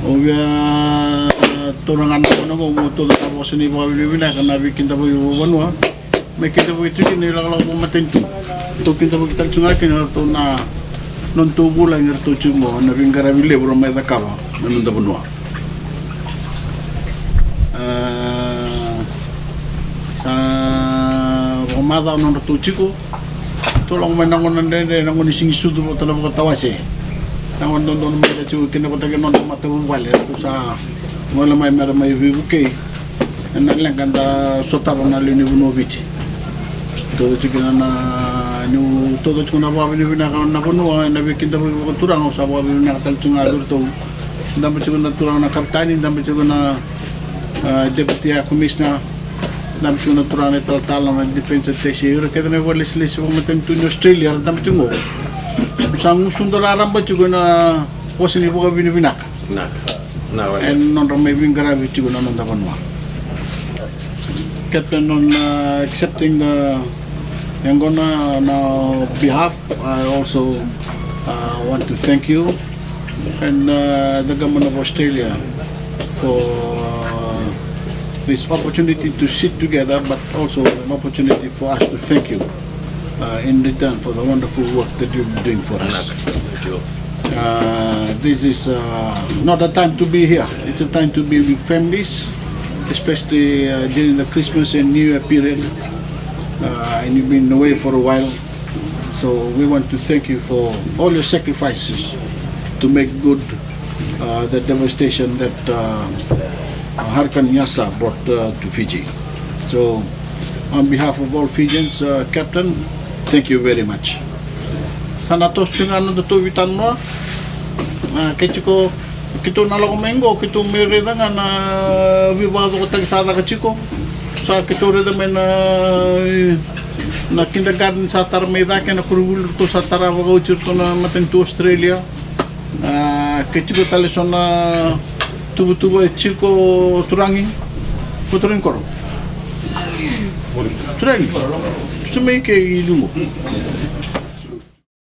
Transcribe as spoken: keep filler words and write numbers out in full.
Au via taura ga na gauna oqo meu tauca na vosa ni vakavinavinaka na veikidavaki vakavanua. Me kidavaki tiko kina na ilakolako vakamatanitu. Tou kidavaki tale tiko ga kina ratou na nodatou vulagi ratou tiko qo, na veiqaravi levu ra mai cakava na noda vanua. A, a, vakamacawa nodratou tiko. Tou lako mai na gauna dredre, na gauna ni siga ni sucu vata na vakatawase. Na gauna dodonu mai da tiko kina vata kei na noda matavuvale, ratou sa gole mai mera mai veivukei. Ena leqa da sotava na lewe ni vanua o Viti. Tauca tiko na, na, niu tauca tiko na vakavinavinaka na vanua ena veikidavaki vakaturaga, au sa vakavinavinaka tale tiko ga vei iratou. Dabe tiko na turaga na kavetani, dabe tiko na, a, deputy air commissioner, dabe tiko na turaga na italatala na defence attaché, ira kece na vakalesilesi vakamatanitu ni Australia era dabe tiko qo. Sa gusuda raraba tiko na vosa ni vakavinavinaka. Na, na, wale. Ena nodra mai veiqaravi tiko na noda vanua. Captain, on, uh, accepting the yaqona on our behalf, I also, uh, want to thank you and, uh, the Government of Australia for, uh, this opportunity to sit together, but also an opportunity for us to thank you, uh, in return for the wonderful work that you've been doing for us. Thank you. Uh, this is, uh, not a time to be here. It's a time to be with families, especially, uh, during the Christmas and New Year period. Uh, and you've been away for a while. So we want to thank you for all your sacrifices to make good, uh, the devastation that, uh, Hurricane Nyasa brought, uh, to Fiji. So, on behalf of all Fijians, uh, Captain, thank you very much. Sa na toso tiko ga na nodatou veitalanoa. A, keitou, keitou na lako mai qo, keitou mai raica ga na veivakacokotaki sa caka tiko. Sa keitou raica mai na, na kindergarten sa tara mai cake, na koronivuli ratou sa tara vakaoti iratou na matanitu Australia. A, ke tiko tale so na tuvatuva e tiko, Turagi. Ko Turagi koro? Turagi. Su mai ke i lumo.